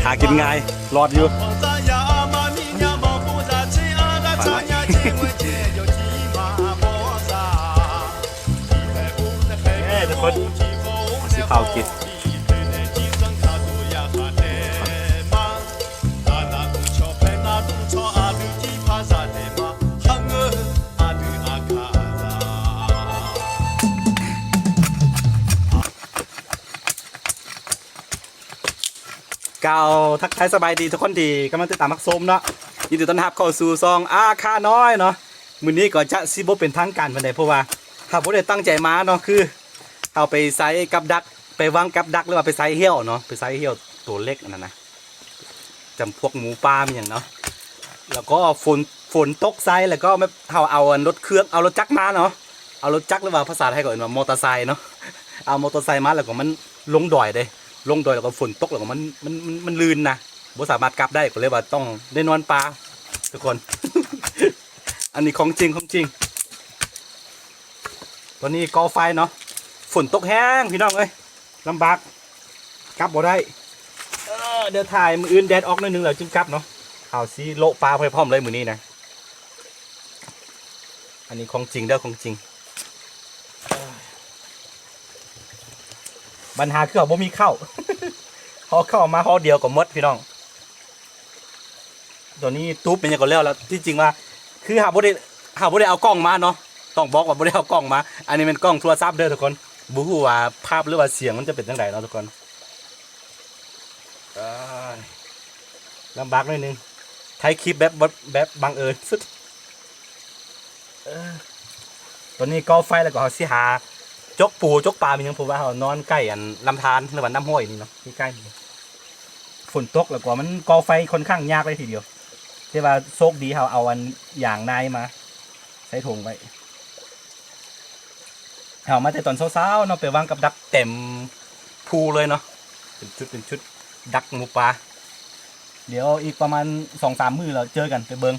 ຫາກິນງ່າຍ ລອດຢູ່. ເອີ ທຸກຄົນ ຊິເຜົາກິນ. ກ່າວທັກທາຍສະບາຍດີທຸກຄົນທີ່ກຳລັງຕິດຕາມຮັບຊົມເນາະ. ຍິນດີຕ້ອນຮັບເຂົ້າສູ່ຊ່ອງອາຄານ້ອຍເນາະ. ມື້ນີ້ກໍຈະຊິບໍ່ເປັນທາງການປານໃດ ເພາະວ່າເຮົາບໍ່ໄດ້ຕັ້ງໃຈມາເນາະ, ຄືເຮົາໄປໃສ່ກັບດັກ ໄປວາງກັບດັກ ຫຼືວ່າໄປໃສ່ຫ້ຽວເນາະ, ໄປໃສ່ຫ້ຽວໂຕເລັກອັນນັ້ນນະ. ຈຳພວກໝູປ່າມີຫຍັງເນາະ ແລ້ວກໍຝົນ ຝົນຕົກໃສ່ ແລ້ວກໍແບບເຮົາເອົາອັນລົດເຄື່ອງ ເອົາລົດຈັກມາເນາະ, ເອົາລົດຈັກ ຫຼືວ່າພາສາໄທເຂົາເອີ້ນວ່າມໍເຕີໄຊເນາະ, ເອົາມໍເຕີໄຊມາ ແລ້ວກໍມັນລົງດອຍເດ້ ລົງດອຍ ແລ້ວກໍຝົນຕົກ ແລ້ວກໍມັນ ມັນ ມັນ ມັນລື່ນນະ ບໍ່ສາມາດກັບໄດ້ ກໍເລີຍວ່າຕ້ອງໄດ້ນອນປ່າທຸກຄົນ. ອັນນີ້ຂອງຈິງ ຂອງຈິງ. ຕອນນີ້ກໍ່ໄຟເນາະ ຝົນຕົກແຮງພີ່ນ້ອງເອີຍ ລຳບາກ ກັບບໍ່ໄດ້. ເອີ ດຽວຖ້າມື້ອື່ນແດດອອກໜ້ອຍໜຶ່ງແລ້ວຈຶ່ງກັບເນາະ. ເຮົາຊິໂລະປ່າໄປພ້ອມເລີຍມື້ນີ້ນະ. ອັນນີ້ຂອງຈິງເດີ ຂອງຈິງ. ບັນຫາຄືເຮົາບໍ່ມີເຂົ້າ ເຮົາເຂົ້າມາຫໍ່ດຽວກໍໝົດພີ່ນ້ອງ. ຕົວນີ້ຕູບແມ່ນຫຍັງກໍແລ້ວລະ. ທີ່ຈິງວ່າ ຄືເຮົາບໍ່ໄດ້ ເຮົາບໍ່ໄດ້ເອົາກ້ອງມາເນາະ, ຕ້ອງບອກວ່າບໍ່ໄດ້ເອົາກ້ອງມາ. ອັນນີ້ແມ່ນກ້ອງໂທລະສັບເດີທຸກຄົນ, ບໍ່ຮູ້ວ່າພາບ ຫຼືວ່າສຽງມັນຈະເປັນຈັ່ງໃດເນາະທຸກຄົນ. ເອີຍ ລຳບາກໜ້ອຍໜຶ່ງ ຖ່າຍຄລິບແບບ ແບບບັງເອີນສຸດ. ເອີ ຕອນນີ້ກໍ່ໄຟ ແລ້ວກໍເຮົາຊິຫາຈົກປູຈົກປາມີຫຍັງ ເພາະວ່າເຮົານອນໃກ້ອັນລຳທານ ຫຼືວ່ານ້ຳຫ້ວຍນີ້ເນາະ ໃກ້ໆ. ຝົນຕົກ ແລ້ວກໍມັນກໍ່ໄຟຄ່ອນຂ້າງຍາກເລີຍທີດຽວ, ແຕ່ວ່າໂຊກດີເຮົາເອົາອັນຢາງນາຍມາໃສ່ຖົງໄວ້. ເຮົາມາແຕ່ຕອນເຊົ້າໆເນາະ ໄປວາງກັບດັກເຕັມພູເລີຍເນາະ ເປັນຊຸດເປັນຊຸດ ດັກໝູປ່າ. ດຽວອີກປະມານສອງສາມມື້ແລ້ວເຈີກັນ ໄປເບິ່ງ.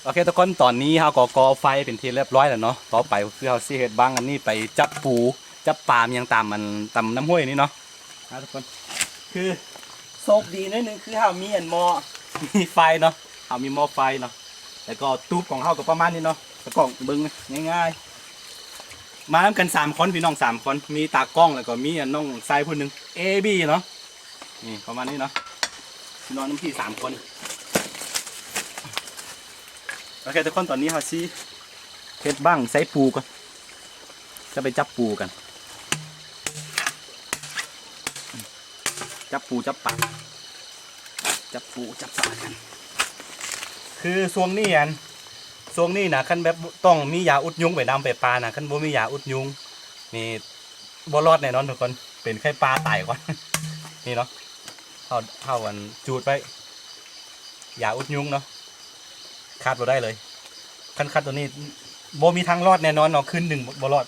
ໂອເຄທຸກຄົນ ຕອນນີ້ເຮົາກໍກໍ່ໄຟເປັນທີ່ລຽບຮ້ອຍແລ້ວເນາະ. ຕໍ່ໄປກໍຄືເຮົາຊິເຮັດບັ້ງອັນນີ້ໄປຈັບປູ ຈັບປາ ມີຫຍັງຕາມອັນ ຕາມນ້ຳຫ້ວຍນີ້ເນາະ ນະທຸກຄົນ. ຄືໂຊກດີໜ້ອຍໜຶ່ງ ຄືເຮົາມີອັນໝໍ້ ມີໄຟເນາະ, ເຮົາມີໝໍ້ໄຟເນາະ. ແລ້ວກໍຕູບຂອງເຮົາກໍປະມານນີ້ເນາະ ຕາກ້ອງເບິ່ງງ່າຍໆ. ມານຳກັນສາມຄົນ ພີ່ນ້ອງສາມຄົນ ມີຕາກ້ອງ ແລ້ວກໍມີອັນນ້ອງຊາຍຜູ້ໜຶ່ງ ເອບີ ເນາະ. ນີ້ປະມານນີ້ເນາະ ຊິນອນນຳທີ່ສາມຄົນ. ໂອເຄທຸກຄົນ ຕອນນີ້ເຮົາຊິເຮັດບັ້ງໃສ່ປູກ່ອນ ຈະໄປຈັບປູກັນ ຈັບປູຈັບປາ ຈັບປູຈັບປາກັນ. ຄືຊ່ວງນີ້ອັນ ຊ່ວງນີ້ນະ ຄັນແບບຕ້ອງມີຢາອຸດຍຸງໄປນຳ ໄປປ່ານະ, ຄັນບໍ່ມີຢາອຸດຍຸງນີ້ບໍ່ລອດແນ່ນອນທຸກຄົນ ເປັນໄຂ້ປ່າຕາຍກ່ອນ. ນີ້ເນາະ ເຮົາ ເຮົາອັນຈູດໄວ້ ຢາອຸດຍຸງເນາະ ຂາດບໍ່ໄດ້ເລີຍ. ຄັນຂາດຕົວນີ້ບໍ່ມີທາງລອດແນ່ນອນເນາະ ຄືນໜຶ່ງບໍ່ລອດ.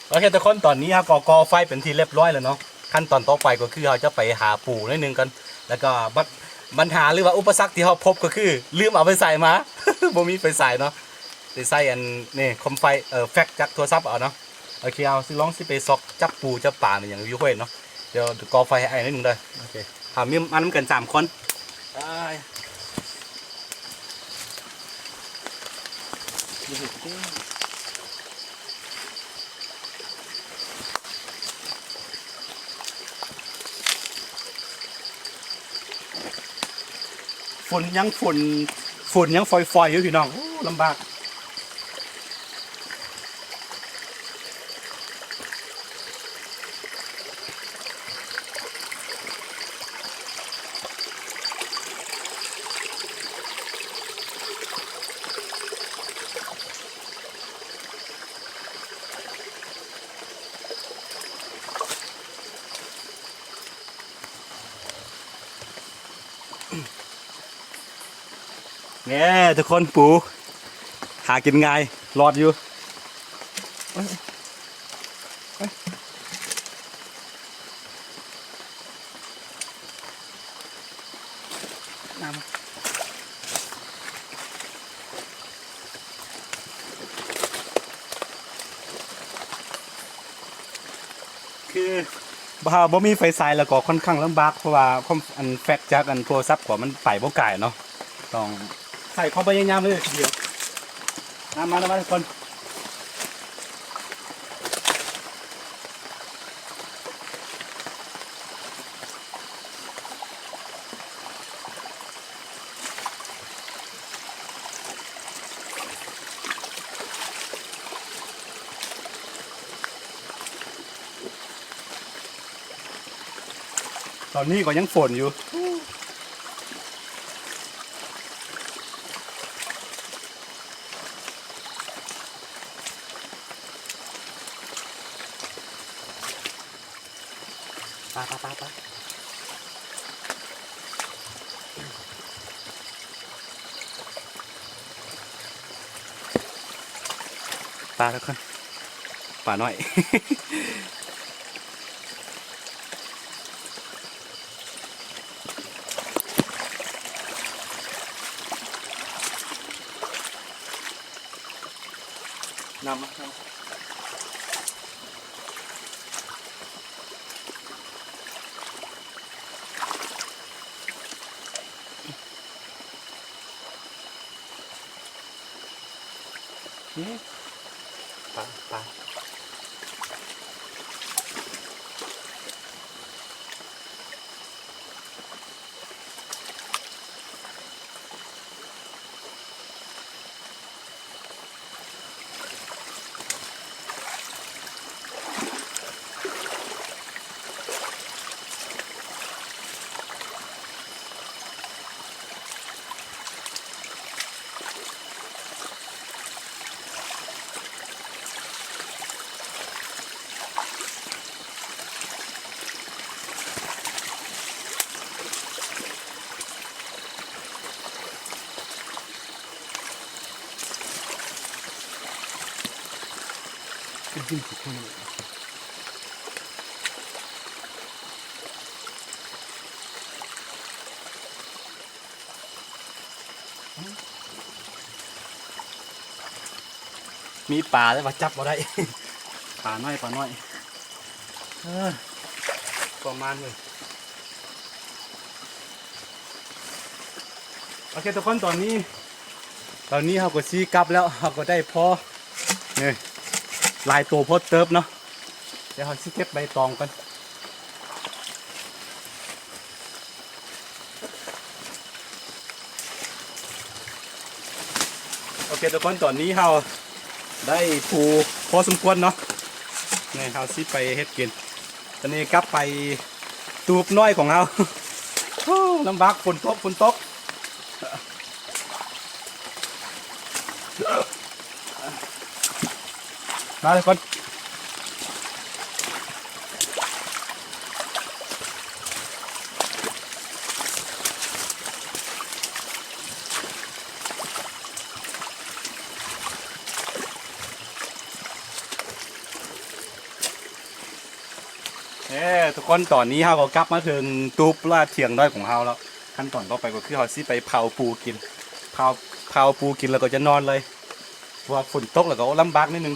ໂອເຄທຸກຄົນ ຕອນນີ້ເຮົາກໍກໍ່ໄຟເປັນທີ່ລຽບຮ້ອຍແລ້ວເນາະ. ຂັ້ນຕອນຕໍ່ໄປກໍຄືເຮົາຈະໄປຫາປູໜ້ອຍໜຶ່ງກ່ອນ ແລ້ວກໍບັນ ບັນຫາ ຫຼືວ່າອຸປະສັກທີ່ເຮົາພົບກໍຄືລືມເອົາໄຟສາຍມາ ບໍ່ມີໄຟສາຍເນາະ ໄດ້ໃຊ້ອັນນີ້ ໂຄມໄຟ ເອີ ແຟລັດຈາກໂທລະສັບເອົາເນາະ. ໂອເຄ ເຮົາຊິລອງຊິໄປຊອກຈັບປູຈັບປາ ແມ່ນຫຍັງຢູ່ຫ້ວຍເນາະ. ດຽວກໍ່ໄຟໃຫ້ອ້າຍໜ້ອຍໜຶ່ງເດີ. ໂອເຄ ເຮົາມີມານຳກັນສາມຄົນ. ອ້າຍ ຝົນຍັງ ຝົນ ຝົນຍັງຝອຍໆຢູ່ພີ່ນ້ອງ. ໂອ້ ລຳບາກ. ແນ່ ທຸກຄົນ ປູ ຫາກິນງ່າຍ ລອດຢູ່. ຄື ຖ້າບໍ່ມີໄຟສາຍແລ້ວກໍຄ່ອນຂ້າງລຳບາກ ເພາະວ່າຄວາມ ອັນ ແຟດຈາກ ອັນ ໂທລະສັບກໍມັນໄປບໍ່ໄກເນາະ ຕ້ອງໃຊ້ຄວາມພະຍາຍາມເລີຍທີດຽວ. ນຳມາ ນຳມາທຸກຄົນ. ຕອນນີ້ກໍຍັງຝົນຢູ່. ໄປ ໄປ ໄປ ໄປ ປາທຸກຄົນ ປານ້ອຍ. ນຳມາ ນຳມາ. ປາ ປາ. ມີປາແຕ່ວ່າຈັບບໍ່ໄດ້ ປານ້ອຍ ປານ້ອຍ. ເອີ ປະມານນີ້. ໂອເຄ ທຸກຄົນ ຕອນນີ້ ຕອນນີ້ເຮົາກໍຊິກັບແລ້ວ ເຮົາກໍໄດ້ພໍ ນີ້ ຫຼາຍໂຕພໍເຕີບເນາະ. ດຽວເຮົາຊິເກັບໃບຕອງກ່ອນ. ໂອເຄ ທຸກຄົນ ຕອນນີ້ເຮົາໄດ້ປູພໍສົມຄວນເນາະ. ນີ້ເຮົາຊິໄປເຮັດກິນ. ຕອນນີ້ກັບໄປຕູບນ້ອຍຂອງເຮົາ. ໂອ້ ລຳບາກ ຝົນຕົກ ຝົນຕົກ. ມາເລີຍກ່ອນ. ເອີ ທຸກຄົນ ຕອນນີ້ເຮົາກໍກັບມາເຖິງຕູບ ລະຖຽງນ້ອຍຂອງເຮົາແລ້ວ. ຂັ້ນຕອນຕໍ່ໄປກໍຄືເຮົາຊິໄປເຜົາປູກິນ. ເຜົາ ເຜົາປູກິນແລ້ວກໍຈະນອນເລີຍ ເພາະວ່າຝົນຕົກແລ້ວກໍລຳບາກໜ້ອຍໜຶ່ງ.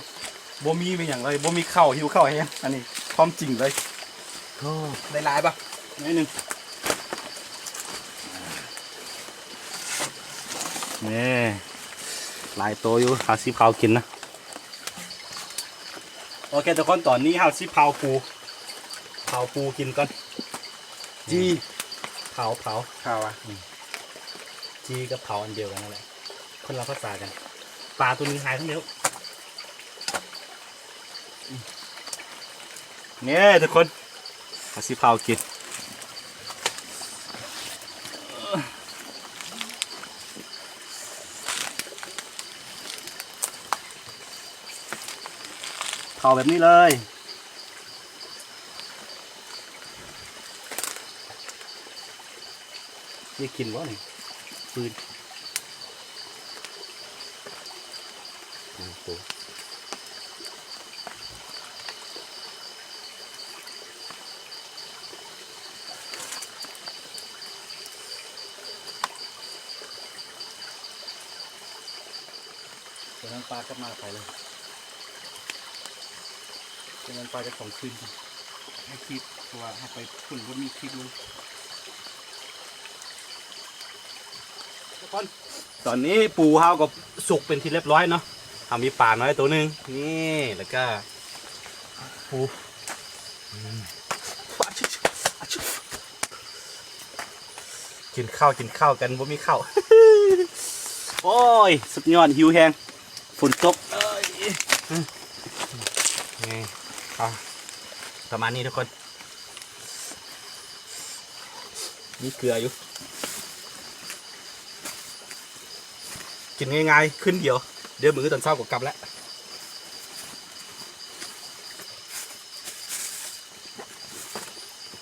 ບໍ່ມີແມ່ນຫຍັງເລີຍ ບໍ່ມີເຂົ້າ ຫິວເຂົ້າແຮງ. ອັນນີ້ຄວາມຈິງເລີຍ. ໂອ້ ໄດ້ຫຼາຍບໍ່? ໜ້ອຍໜຶ່ງ. ນີ້ ຫຼາຍໂຕຢູ່ ເຮົາຊິເຜົາກິນນະ. ໂອເຄ ທຸກຄົນ ຕອນນີ້ເຮົາຊິເຜົາປູ ເຜົາປູກິນກ່ອນ. ຈີ່ ເຜົາ ເຜົາ ເຜົາອະ. ອືມ ຈີ່ກັບເຜົາອັນດຽວກັນນັ້ນແຫຼະ ຄົນລະພາສາກັນ. ປາໂຕໜຶ່ງຫາຍທັງດຽວ. ນີ້ທຸກຄົນ ເຮົາຊິເຜົາກິນ. ເຜົາແບບນີ້ເລີຍ. ໄດ້ກິນບໍ່ນີ້? ຟືນ. ຕົວນັ້ນປາກັບມາໄປເລີຍ ຕົວນັ້ນປາຈະຂອງຄືນ ໃຫ້ຄີບ ເພາະວ່າເຮົາໄປພຸ້ນບໍ່ມີຄີບລົງ ທຸກຄົນ. ຕອນນີ້ປູເຮົາກໍສຸກເປັນທີ່ຮຽບຮ້ອຍເນາະ ເຮົາມີປານ້ອຍໂຕໜຶ່ງ ນີ້ ແລ້ວກໍປູ ອືມ ກິນເຂົ້າ ກິນເຂົ້າກັນ ບໍ່ມີເຂົ້າ ໂອ້ຍ ສຸດຍອດ ຫິວແຮງ ຝົນຕົກ ເອີຍ ນີ້ ເອົາ ປະມານນີ້ທຸກຄົນ. ມີເກືອຢູ່ ກິນງ່າຍໆ ຄືນດຽວ ດຽວມື້ຕອນເຊົ້າກໍກັບແລ້ວ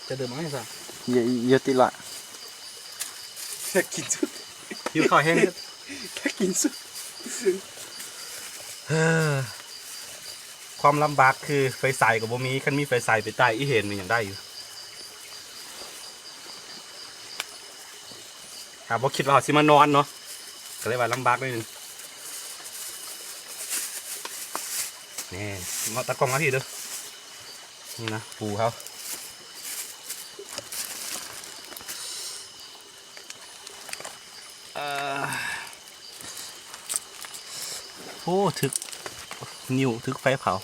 ຈະດື່ມເອົາໃຫ້ຊະ ເຢ ເຢຕິລະ ຢາກກິນສຸດ ຫິວເຂົ້າແຮງ ຢາກກິນສຸດ. ຄວາມລຳບາກຄືໄຟສາຍກໍບໍ່ມີ ຄັນມີໄຟສາຍໄປຕ່າຍອີ່ເຫັນນີ້ຍັງໄດ້ຢູ່ ຫາບໍ່ຄິດວ່າເຮົາຊິມານອນເນາະ ກໍເລີຍວ່າລຳບາກໜ້ອຍໜຶ່ງ ນີ້ ເງາະຕາກ້ອງມາພີ້ເດີ້ ນີ້ນະ ປູເຮົາ. ເອີ ໂອ້ ຖືກ ນິ້ວ ຖືກໄຟເຜົາ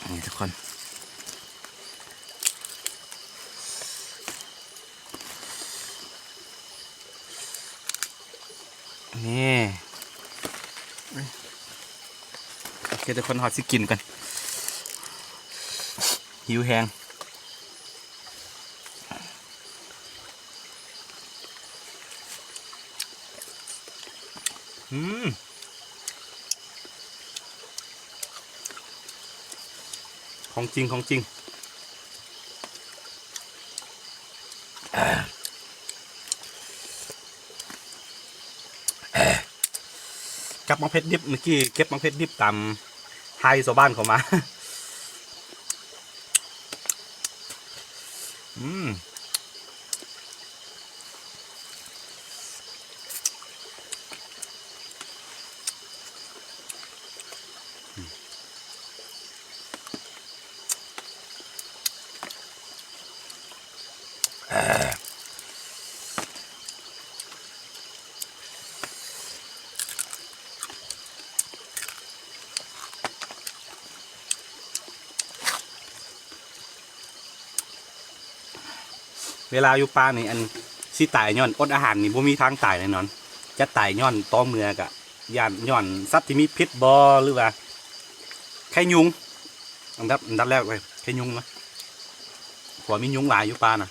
ນີ້ທຸກຄົນ ນີ້ ໂອເຄ ທຸກຄົນ ເຮົາຊິກິນກ່ອນ ຫິວແຮງ. ອືມ ຂອງຈິງ ຂອງຈິງ ກັບໝາກເຜັດດິບ ເມື່ອກີ້ເກັບໝາກເຜັດດິບຕາມໄຮ່ຊາວບ້ານເຂົາມາ. ອືມ. ເວລາຢູ່ປ່ານີ້ ອັນຊິຕາຍຍ້ອນອົດອາຫານນີ້ ບໍ່ມີທາງຕາຍແນ່ນອນ. ຈະຕາຍຍ້ອນຕໍ່ເມື່ອກະຢ້ານ ຍ້ອນສັດທີ່ມີພິດບໍ່ ຫຼືວ່າໄຂ້ຍຸງ. ອັນດັບ ອັນດັບແລກເລີຍ ໄຂ້ຍຸງນະ ເພາະວ່າມີຍຸງຫຼາຍຢູ່ປ່ານະ.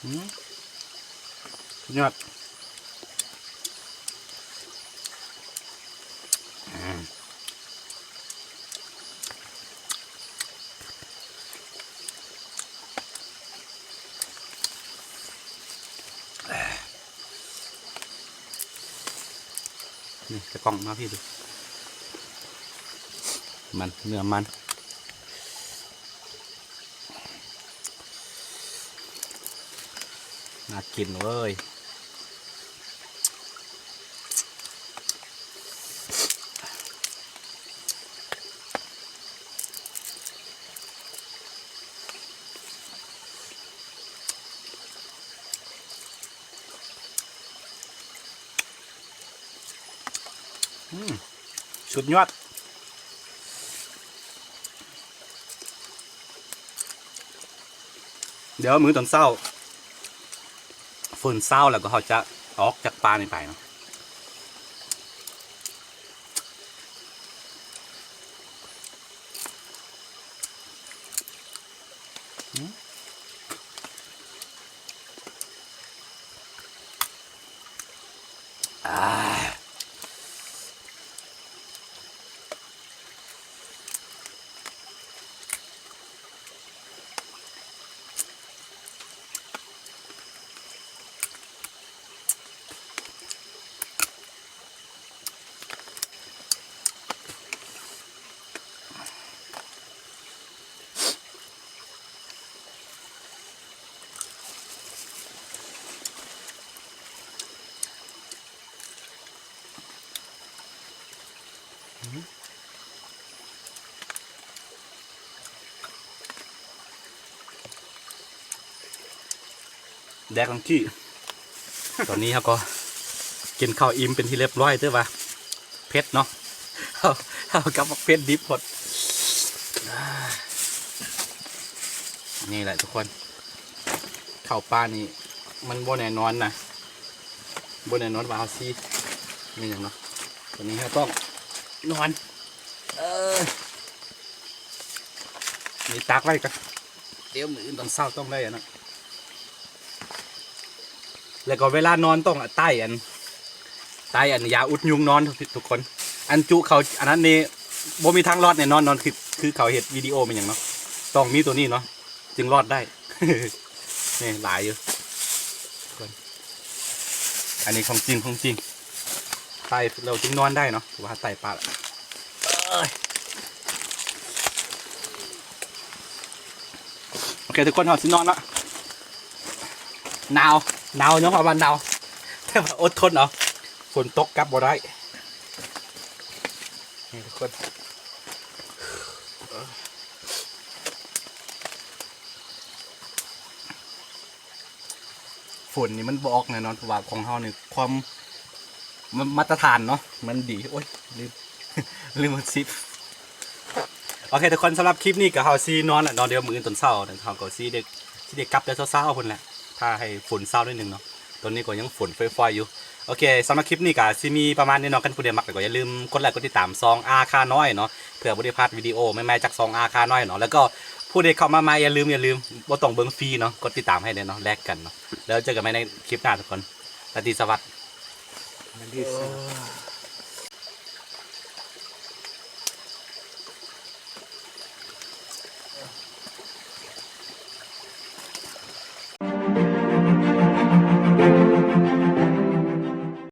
ອືມ ສຸດຍອດ. ອືມ. ນີ້ ຕາກ້ອງມາພີ້ດູ ມັນ ເນື້ອມັນ ໜ້າກິນເວີຍ. ອືມ ສຸດຍອດ. ດຽວມື້ຕອນເຊົ້າ ຝົນເຊົາແລ້ວກໍເຮົາຈະອອກຈາກປ່ານີ້ໄປເນາະ. ອືມ ອາ. ອ ແດກລັງກີ້ ຕອນນີ້ເຮົາກໍກິນເຂົ້າອີ່ມເປັນທີ່ລຽບຮ້ອຍ ແຕ່ວ່າເຜັດເນາະ ເຮົາ ເຮົາກັບໝາກເຜັດດິບໂພດ. ນີ້ແຫຼະທຸກຄົນ ເຂົ້າປ່ານີ້ມັນບໍ່ແນ່ນອນນະ ບໍ່ແນ່ນອນວ່າເຮົາຊິແມ່ນຫຍັງເນາະ. ຕອນນີ້ເຮົາຕ້ອງນອນ ເອີ ນີ້ຕາກໄວ້ກ່ອນ ດຽວມື້ອື່ນຕອນເຊົ້າຕ້ອງໄດ້ອັນນັ້ນ. ແລ້ວກໍເວລານອນຕ້ອງໃຕ້ອັນ ໃຕ້ອັນຢາອຸດຍຸງນອນທຸກຄົນ. ອັນຈຸເຂົາອັນນັ້ນນີ້ບໍ່ມີທາງລອດແນ່ນອນເນາະ ຄື ຄືເຂົາເຮັດວິດີໂອແມ່ນຫຍັງເນາະ ຕ້ອງມີໂຕນີ້ເນາະ ຈຶ່ງລອດໄດ້. ນີ້ຫຼາຍຢູ່ ອັນນີ້ຂອງຈິງ ຂອງຈິງ ໃຕ້ແລ້ວຈຶ່ງນອນໄດ້ເນາະ ວ່າໃຕ້ປາກ. ໂອເຄທຸກຄົນ ເຮົາຊິນອນລະ ໜາວ ໜາວ ຍອມຮັບວ່າໜາວ ແຕ່ວ່າອົດທົນເອົາ ຝົນຕົກກັບບໍ່ໄດ້. ນີ້ທຸກຄົນ ຝົນນີ້ມັນບໍ່ອອກແນ່ນອນ ເພາະວ່າຂອງເຮົານີ້ຄວາມ ມາ ມາດຕະຖານເນາະ ມັນດີ. ໂອ້ຍ ລືມ ລືມໝົດຊິບ. ໂອເຄທຸກຄົນ ສຳລັບຄລິບນີ້ກໍເຮົາຊິນອນແລ້ວເນາະ ດຽວມື້ອື່ນຕອນເຊົ້າເຮົາກໍຊິໄດ້ ຊິໄດ້ກັບແຕ່ເຊົ້າໆພຸ້ນແຫຼະ ຖ້າໃຫ້ຝົນເຊົາໜ້ອຍໜຶ່ງເນາະ. ຕອນນີ້ກໍຍັງຝົນຝອຍໆຢູ່. ໂອເຄ ສຳລັບຄລິບນີ້ກໍຊິມີປະມານນີ້ເນາະ ຄັນຜູ້ໃດມັກແລ້ວກໍຢ່າລືມກົດໄລກົດຕິດຕາມຊ່ອງອາຄານ້ອຍເນາະ ເພື່ອບໍ່ໄດ້ພາດວິດີໂອໃໝ່ໆຈາກຊ່ອງອາຄານ້ອຍເນາະ. ແລ້ວກໍຜູ້ໃດເຂົ້າມາໃໝ່ ຢ່າລືມ ຢ່າລືມ ບໍ່ຕ້ອງເບິ່ງຟຣີເນາະ ກົດຕິດຕາມໃຫ້ແດ່ເນາະ ແລກກັນເນາະ. ແລ້ວເຈີກັນໃໝ່ໃນຄລິບໜ້າທຸກຄົນ ລາຕີສະຫວັດ.